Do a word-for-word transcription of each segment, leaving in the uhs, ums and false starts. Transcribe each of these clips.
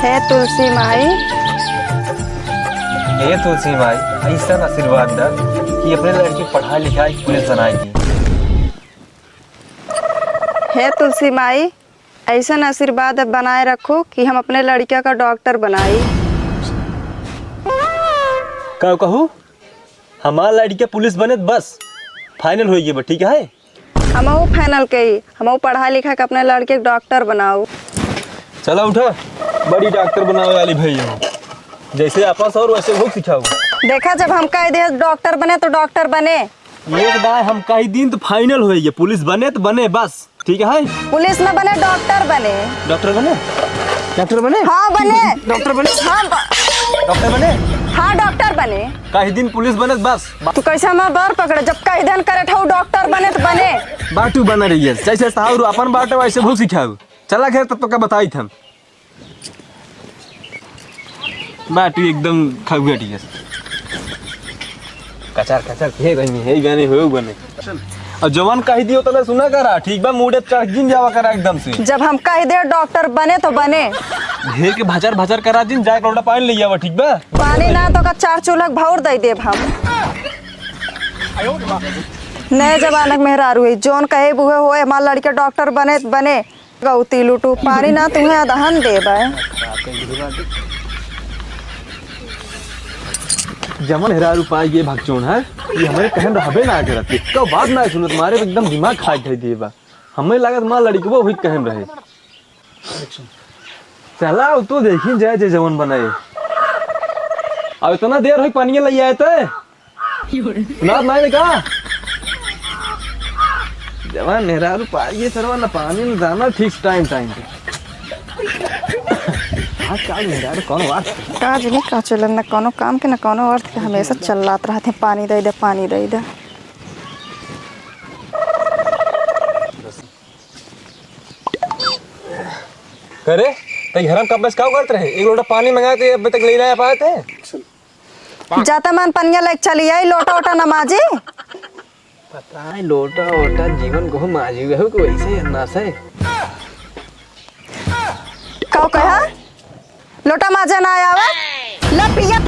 हे तुलसी माई। हे तुलसी माई, अइसन आशीर्वाद द कि अपने लड़की पढ़ाई लिखाई पुलिस बनाई दी। हे तुलसी माई, अइसन आशीर्वाद बनाए रखो कि हम अपने लड़किया का डॉक्टर बनाई। का कहू? हमार लड़किया पुलिस बने त बस, final होइ गई बा, ठीक है? हमहू final कही, हमहू पढ़ाई लिखा के अपने लड़के के डॉक्टर बनाऊ। चला उठा, बड़ी डॉक्टर बनावे वाली भई हो। जैसे आपन सौर वैसे भूख सिखाऊ। देखा, जब हम कह दे डॉक्टर बने तो डॉक्टर बने। एक दाए हम कही दिन तो final होइए, पुलिस बने तो बने बस, ठीक है? पुलिस न बने, डॉक्टर बने। डॉक्टर बने? डॉक्टर बने? हाँ, बने। डॉक्टर बने? हाँ, ब- डॉक्टर बने? हाँ, डॉक्टर बने। कही दिन पुलिस बने तो बस। तू कैसे हमार बर पकड़े? जब कह देन करे ठऊ डॉक्टर बने तो बने। बाटू बना रही है, जैसे साहू अपन बाटे वैसे भूख सिखाऊ। चला घर तब तो का बताई था। बाटू एकदम खगुआ ठीक है। कचर कचर के बनी है, बने हो बने। और जवान कह दियो तले सुना करा, ठीक बा? मूडे चढ़ जिन जावा करा एकदम से। जब हम कह दे डॉक्टर बने तो बने। ढेर के भचर भचर करा जिन, जाए एक लोटा पानी ले आवा, ठीक बा? पानी ना तो का चार चूल्हा भौर दे देब हम। नए जमाना के मेहरारू है, जौन कहे बुहे होए, हमार लड़के डॉक्टर बने त बने। गौती लूटू, पानी ना तुम्हें अदहन देबे। जमन हेरारू पाए ये भगचोन है, ये हमारे कहन रहबे ना करत। कब बात ना सुनत, मारे एकदम दिमाग खा के दिए बा। हमें लागत माँ लड़कबो हुई कहन रहे। चला, उ तो देखी जाए जे जवन बनाए। अब इतना देर हुई पानी ले आए थे। सुनात नाही का? जवान मेहरारू पाइए सरवा, न पानी न दाना, ठीक टाइम टाइम पे। आजकल मेहरारू कौन बात? का जाने का चलन, न कौनो काम के, न कौनो अर्थ के, हमेशा चल्लात रहत है, "पानी दे दे, पानी दे दे।" करे, तई घर में कब से का करत रहे? एक लोटा पानी मंगाए थे, अबे तक ले लाया पाए थे? जाता मन पनिया लेके चली आई, लोटा ओटा न माजी। पता है, लोटा ओटा जीवन को माजी हुए हो कि वैसे ही अन्ना से। का कहा? लोटा माजे ना आवा? ले पिया।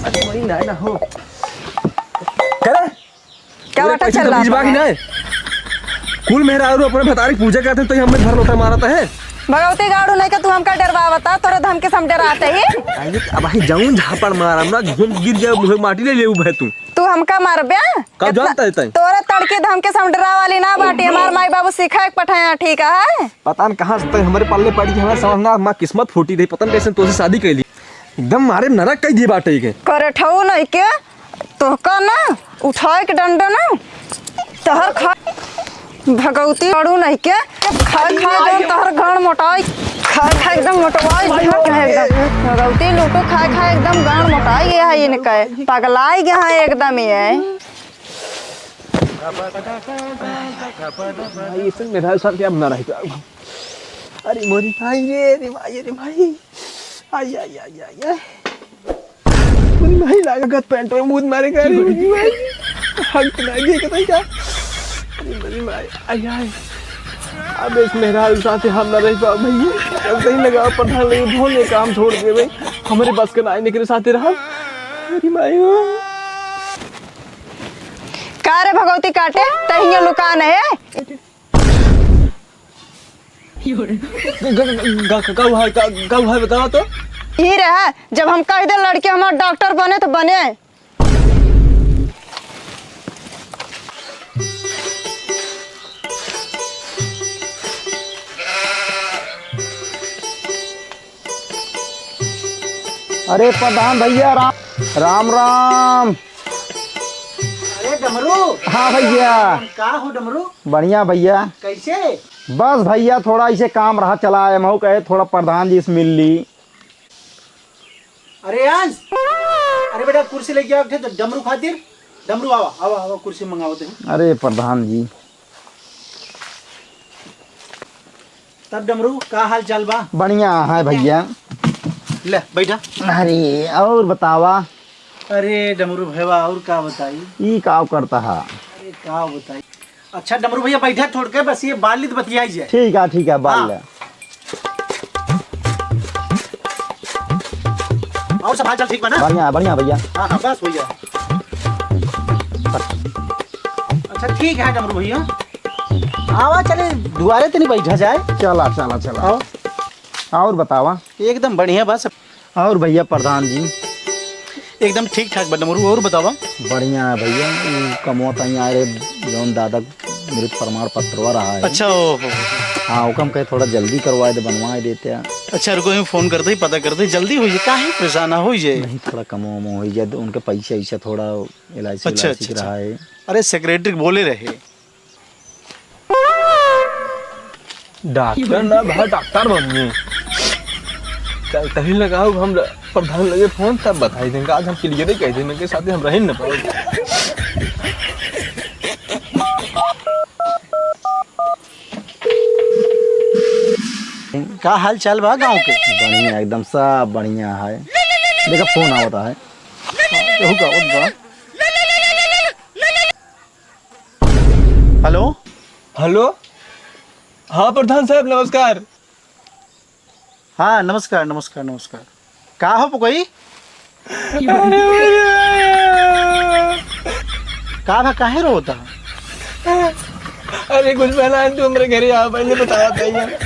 अरे वही ना, ना हो। करे? क्या पूरे बाटा पैसे चल तो रहा बीस बाकी था? ना है। कुल मेहरारू अपने भतारी के पूजा करते तो हमें भर लोटा मारता है। भगवती गाड़ू नहीं के तू हमका डरवावता, तोरे धमकी से हम डराते ही। अरे, अब भाई जाऊं झापड़ मारा, हमरा घूम गिर जाए, मुंह माटी ले लेऊ भाई तू। तू हमका मारबे? का इतना जानता है तै? तोरे तड़के धमकी से हम डरा वाली ना बाटी, हमार माई बाबू सिखा के पठाया, ठीक है? पता न कहाँ से तै हमारे पल्ले पड़ी, हमारे समझ ना, माँ किस्मत फूटी रही, पता न कैसे तोसे शादी कैली। एकदम मारे नरक कई दिए बाटे के। करे ठऊ नहीं के, तोहका ना उठाए के डंडा ना, तहर खा भगवती अड़ू नहीं के, खाए खाए एकदम तहर गांड मोटाई, खाए खाए एकदम मोटवाई गया है एकदम। भगवती लूटू खाए खाए एकदम गांड मोटाई गया है इनका, पगलाई गया है एकदम ये। भाई, इसमें मेरा साथ क्या बना रहा है? अरे मोरी भाई, ये रे भाई, अरे भाई, आई, आई, आई, आई, आई। अरे भाई, लागत पैंट में मूत मारे का रे, अरे भाई। हक ना गए कतई का। अरे, अरे भाई, आई, आई। अब इस मेहरारू साथे हम ना रह पाओ भैया। अब सही लगा, प्रधान लगे, धोने काम छोड़ दे भाई। हमारे बस के ना आने के साथे रहा। अरे भाई, ओ। का रे भगवती काटे, तहिया लुकान है। ग-, ग-, ग-, ग-, का हुआ है, का, का हुआ है, बतावा तो। ई रहा, जब हम कह दे लड़के हमार डॉक्टर बने तो बने। अरे प्रधान भैया, राम, राम, राम। अरे डमरू। हाँ भैया। का हो डमरू? बढ़िया भैया। कैसे? बस भैया, थोड़ा इसे काम रहा चला आए, महू कहे थोड़ा प्रधान जी से मिल ली। अरे अंश, अरे बेटा कुर्सी लेके आओ, एक ठे डमरू खातिर। डमरू आवा, आवा, आवा, कुर्सी मंगावत है। अरे प्रधान जी। तब डमरू, का हाल चाल बा? बढ़िया है भैया। ले, बैठा। अरे, और बतावा? अरे डमरू भैया, और का बताई? ई का करता है? अरे, का बताई? अच्छा डमरू भैया, बैठा थोड़ के, बस ये बाल ली तो बतियाई जाए। ठीक है, ठीक है, बाल हाँ। ले। सब हाल चाल ठीक बा ना? बढ़िया, बढ़िया भइया। हाँ, हाँ, बस भइया। अच्छा, ठीक है डमरू भइया। आवा चले, दुआरे तनी बैठा जाए। चला, चला, चला। आओ। और बतावा? एकदम बढ़िया बा सब। और भइया प्रधान जी? एकदम ठीक ठाक बा डमरू, और बतावा? बढ़िया है भइया, उ कमवा तई आए रहे, जौन दादा मृत प्रमाण पत्रवा रहा है। अच्छा, ओहो। हाँ, ओका हम कहे थोड़ा जल्दी करवाए दे, बनवाए देते हैं। अच्छा, रुको, हम फोन कर दे, पता कर दे, जल्दी होई जाए, काहे परेशान होई जाए? नहीं, थोड़ा कमवा वमवा होई जाए, तो उनके पैसा वैसा थोड़ा एल आई सी अच्छा, उल आई सी अच्छा, के अच्छा। रहा है। अरे, सेक्रेटरी बोले रहे। डॉक्टर ना भाई, डॉक्टर बनिए। चल, तभी लगाओ हम प्रधान लगे फोन, तब बताई देंगे। आज हम क्लियर ही कह देंगे, के साथ हम रह ही न पाओ। का हाल चाल बा गाँव के? बढ़िया, एकदम सब बढ़िया है। देखा, फोन आवता है। केहू का आवत बा? हेलो? हेलो? हाँ प्रधान साहब, नमस्कार। हाँ, नमस्कार, नमस्कार, नमस्कार। का हो पुकई? अरे, अरे, अरे। का भा, काहे रोता? अरे, कुछ पहला है, तू हमरे घरे आ, पहले बतावा था यार।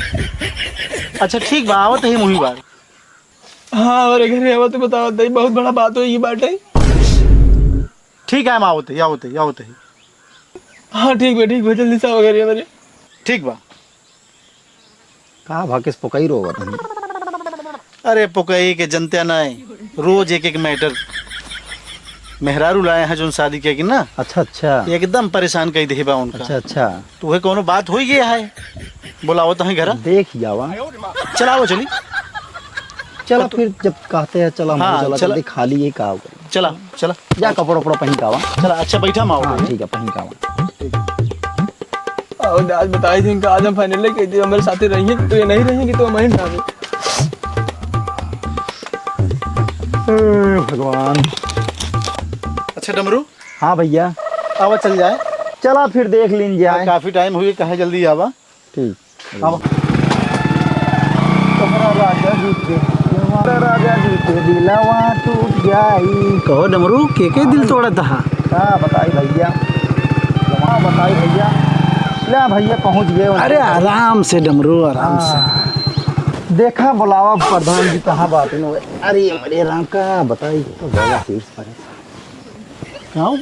अच्छा, ठीक बा, आवत ही मुही बार। हाँ, हमरे घरे आवा, तू बतावा था, बहुत बड़ा बात होई बाटे। ठीक है, हम आवत ही, आवत ही, आवत ही। हाँ, ठीक बा, ठीक बा, जल्दी से आवा घरे हमरे। ठीक बा। का भा, किस पुकई रोवत हई? अरे पुकई के जनत्या नाय, रोज एक एक मैटर। मेहरारू लाए हैं जोन शादी किया कि ना। अच्छा, अच्छा। एकदम परेशान कई देहे बा उनका। अच्छा, अच्छा। तो वह कोनो बात होई गया है, बुलावत हैं घरा। देख जावा। चलाओ चली। चला तो फिर, जब कहते हैं चला, हाँ, चला, चला। जल्दी खाली ये का करी। चला, चला। जा कपड़ा उपड़ा पहन के आवा। चला, अच्छा, बैठा माओ। हाँ, ठीक है, पहन के आवा। और आज बताई थी इनका, आज हम फाइनल लेके थे, हमारे साथ ही रहिए, तो ये नहीं रहेंगे तो हम वहीं डाले। ए, भगवान। अच्छा डमरू। हाँ भइया। आवा चल जाए। चला फिर देख लीन जाए। काफी टाइम हुई, कहे जल्दी आवा। ठीक। अब तोहरा राजा जी के, तोहरा राजा जी के दिलवा टूट जाई। कहो डमरू, के के दिल तोड़त हा? का बताई भइया, का बताई भइया। ले भइया पहुँच गए। अरे आराम से डमरू, आराम से। हाँ। देखा बुलावा प्रधान जी कहाँ बात है। अरे अरे राम, का बताई तो बाबा शीर्ष पर है। का हो?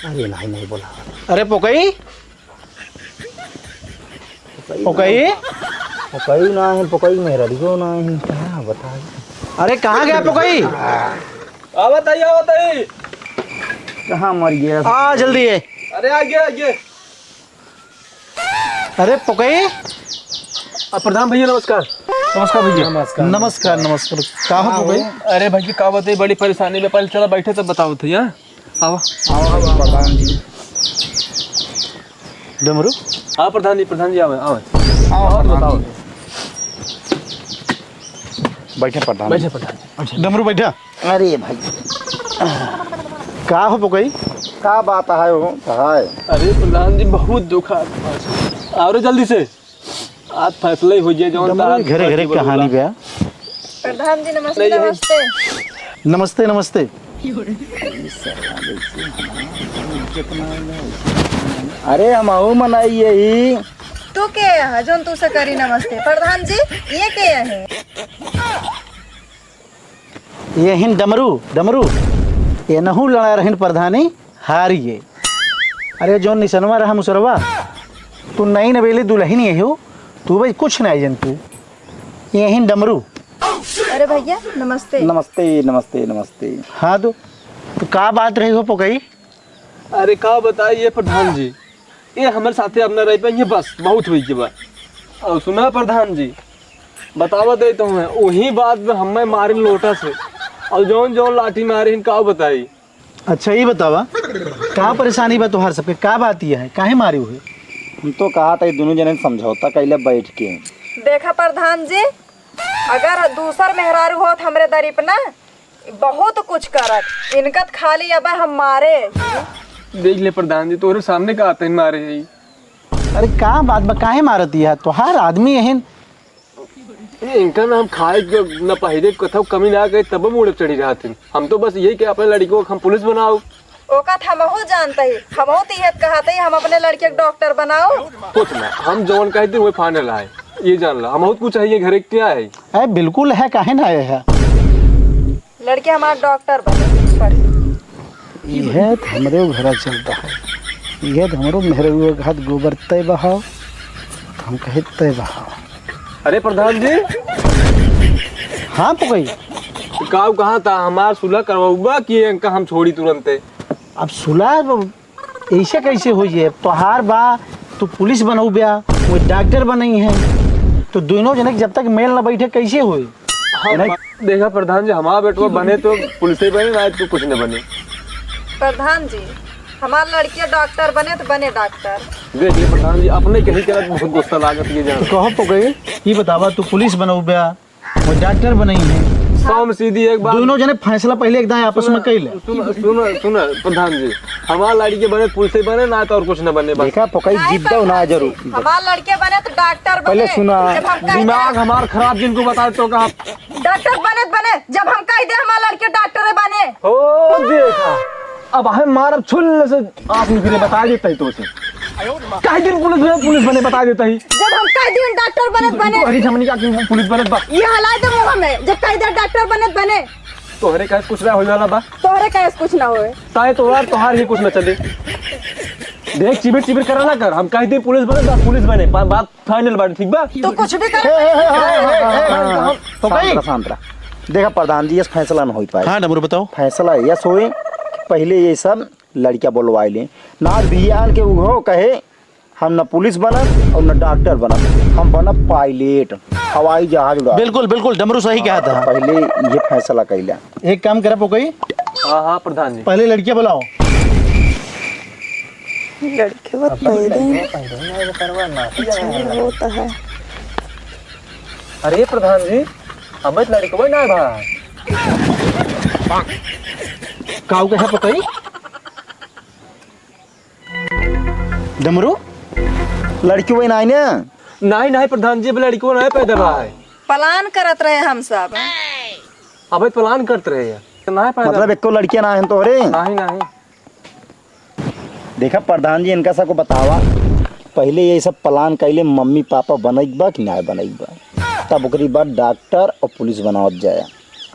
अरे नहीं, नहीं बुलावा। अरे पोकई, पोकई? पोकई ना है, पोकई मेहररियो ना है, का बताई? अरे, कहाँ गया पोकई? आवत ही, आवत ही। कहाँ मर गया? आ, जल्दी है। अरे, आ गया, आ गया। अरे, पोकई? आ, प्रधान भइया, नमस्कार। नमस्कार भइया। नमस्कार। नमस्कार, नमस्कार। का हो हाँ, पोकई? अरे भइया, का बताई, बड़ी परेशानी में, पहले चला बैठे तब बताओ थे, हाँ? आवा। आवा, आवा, प्रधान जी। डमरू? हाँ, प्रधान जी, प्रधान जी, आवे, आवे। आवा, और प्रधान बताओ। जी। बैठे प्रधान बैठे जी। प्रधान जी, बैठे। डमरू बैठा। अरे भाई। का हो पोकई? का बात है हो? है। अरे प्रधान जी, बहुत दुख है। और जल्दी से। आज फैसला ही हो जाए, जौन डमरू तार घरे घरे फैसला कहानी बोला। बा। प्रधान जी, नमस्ते, नहीं, नहीं। नमस्ते। नमस्ते, नमस्ते। अरे, हम अहू मनाई यही। तू के है, जौन तू से करी नमस्ते? प्रधान जी, ये के है? ये हिन डमरू, डमरू। ये नहू लड़ा रहन प्रधानी। हारिए। अरे, जौन निसनवा रहा मुसरवा, तू नई नवेली दुलहिन यही हो, तू भाई कुछ नहीं जन तू। ये हिन डमरू। अरे भइया, नमस्ते। नमस्ते, नमस्ते, नमस्ते। हाँ तो, तो का बात रही हो पोकई? अरे का बताई ये प्रधान जी, ये हमरे साथे अब न रह पाइए, बस बहुत हुई के बा। और सुना प्रधान जी, बतावा दे तो है, वही बात में हमें मारे लोटा से, और जौन जौन लाठी मारे हिन, का बताई। अच्छा, ई बतावा, का परेशानी बा तोहार सबके? का बात ई है, काहे मारे हुए? हम तो कहा था, ई दुनों जने समझौता कइले बैठ के। देखा प्रधान जी, अगर दूसर मेहरारू होत हमरे दरी पे ना, बहुत कुछ करत, इनका त खाली अब हम मारे। देख ले प्रधान जी, तोहरे सामने का आते हैं मारे है। अरे का बात बा, काहे मारत है? तोहार आदमी यही इनका ना हम खाए के, ना पहिरे के कथौ कमी ना करे, तब मूड़े चढ़ी रहत हैं। हम तो बस यही के अपने लड़कियों को हम पुलिस बनाओ। ओका त हमहू जानत ही, हमहू त इहे कहत ही, हम अपने लड़के के डॉक्टर बनाओ। कुछ ना, हम जौन कहते वही फाइनल आए, ये जान ला, हमहू कुछ है, ये घरे के क्या है? अरे बिल्कुल है, काहे ना है? लड़के हमार डॉक्टर बने, पढ़े। इहे त हमरे घरा चलता है, इहे त हमरो मेहररुआ के हाथ गोबर तय बहाओ, त हम कहे तय बहाओ। अरे प्रधान जी। हाँ पकई। काऊ कहा था हमार सुलह करवाऊबा कि इनका हम छोड़ी तुरंते? अब सुलह अब ऐसे कैसे हो जाए? तोहार बा, तू पुलिस बनौब्या, वो डॉक्टर बनई है, तो दोनों जने के जब तक मेल न बैठे कैसे होए? हाँ, नहीं। देखा प्रधान जी, हमार बेटवा बने तो पुलिस ही बने, ना तो कुछ न बने। प्रधान जी, हमार लड़किया डॉक्टर बने तो बने डॉक्टर। देख ले प्रधान जी, अपने कहीं के बहुत गुस्सा लागत ये जान। कहो तो गई, ये बतावा, तू पुलिस बनौब्या, वो डॉक्टर बनई है। सौ में सीधी एक बात। दोनों जने फैसला पहले एक दाएं आपस में सुन, कइले। सुन, सुन, सुन, प्रधान जी, हमार लड़की बने, पुलिस ही बने, ना तो और कुछ न बने, बस। देखा, पकई नहीं जीत दो ना प्रधान जी, जरूर। हमार लड़के बने तो डॉक्टर पहले बने। सुना। जब हम कह दे दिमाग हमार खराब, जिनको बताए तो कहा। डॉक्टर बने तो बने, जब हम कह दे हमार लड़के डॉक्टर बने। ओ देखा, अब हम मारब छुल्ल से आँख निकले, बता देता ही तो उसे। काहे दिन पुलिस बने, पुलिस बने बता देता ही। जब हम कह दिन डॉक्टर बनत बने। अरे झमनी का क्यों पुलिस बनत बा? ये हलाए दे मुंह में, जब कह दे डॉक्टर बनत बने। तोहरे कहे कुछ ना होए वाला बा। तोहरे कहे कुछ ना होए। ताए तोहार, तोहार ही कुछ ना चले। देख चिबिर चिबिर करा ना कर, हम कह दे पुलिस बनत बा, पुलिस बने, बा-, बात फाइनल बाटे, ठीक बा? तू कुछ भी कर। ए, ए, ए, ए, ए, ए, हाँ, हाँ, तो शांत भाई। रह, शांत रह। देखा प्रधान जी, यस फैसला न हो पाए। हाँ, डमरू बताओ। फैसला यस होए, पहले ये सब लड़कियां बोलवाए लें। ना बिहान के उहो कहे, "हम ना पुलिस बनब और ना डॉक्टर बनब, हम बनब पायलट, हवाई जहाज उड़ाब।" बिल्कुल, बिल्कुल, डमरू सही कहा था। पहले ये फैसला कैला। एक काम करा पोकई। हाँ, हाँ, प्रधान जी। पहले लड़कियां बुलाओ। लड़के बहुत पैदा हैं। अच्छा, वो तो है। अरे प्रधान जी, अबे तो लड़कवे ना है भाई। काऊ कहे पकई? डमरू? लड़की वही ना है ना? नहीं, नहीं प्रधान जी, अबे लड़कवे ना है पैदा भाई। प्लान करत रहे हम सब। अबे प्लान करत रहे यार। तो ना है पैदा। मतलब एको लड़कियां ना है तोहरे? नहीं, नहीं। देखा प्रधान जी, इनका सबको बतावा, पहले ये सब प्लान कैले मम्मी पापा बनैक बा कि ना बनैक बा, तब ओकरी बाद डॉक्टर और पुलिस बनावत जाए।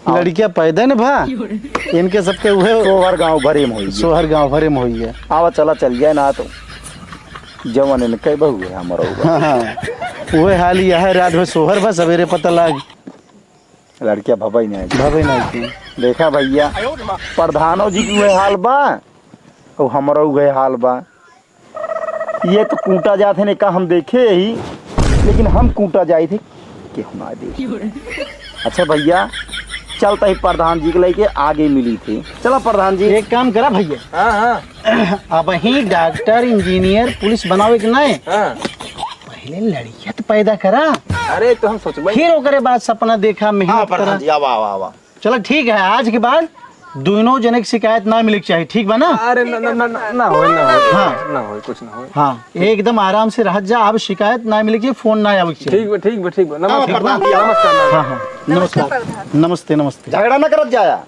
लड़किया पैदा न भा, इनके सबके उहे सोहर गांव भरे में होई। सोहर गांव भरे में होई है। आवा चला चल जाए ना तो जवन इनके बहु है हमरो हुआ। हाँ, हाँ। उहे हाल यह है, रात में सोहर बा, सवेरे पता लाग। लड़किया भबई नहीं। भबई नहीं की। देखा भैया, प्रधानो जी की उहे हाल बा, और हमरो उहे हाल बा। ये तो कूटा जात है ने का हम देखे ही, लेकिन हम कूटा जाए थे, केहू ना देखे। अच्छा भैया, चलता ही प्रधान जी के लेके आगे मिली थे। चला प्रधान जी। एक काम करा भैया। हाँ, हाँ। अब ही डॉक्टर, इंजीनियर, पुलिस बनावे के नहीं। हाँ। पहले लड़किया तो पैदा करा। अरे तो हम सोचबे। फिर ओकरे बाद सपना देखा, मेहनत हाँ, प्रधान करा। जी, आवा, आवा, आवा। चला ठीक है, आज के बाद दोनों जने के शिकायत ना मिले के चाही, ठीक बा ना? अरे ना, ना, ना, ना, ना होए, ना होए, हाँ। ना होए, कुछ ना होए। हाँ, एकदम आराम से रहत जा, अब शिकायत ना मिले के, फोन ना आवे के चाही। ठीक बा, ठीक बा, ठीक बा। नमस्कार, ठीक बा? नमस्कार, नमस्कार। हाँ, हाँ, नमस्कार, नमस्कार। प्रधान। नमस्ते, नमस्ते। झगड़ा ना करत जाया।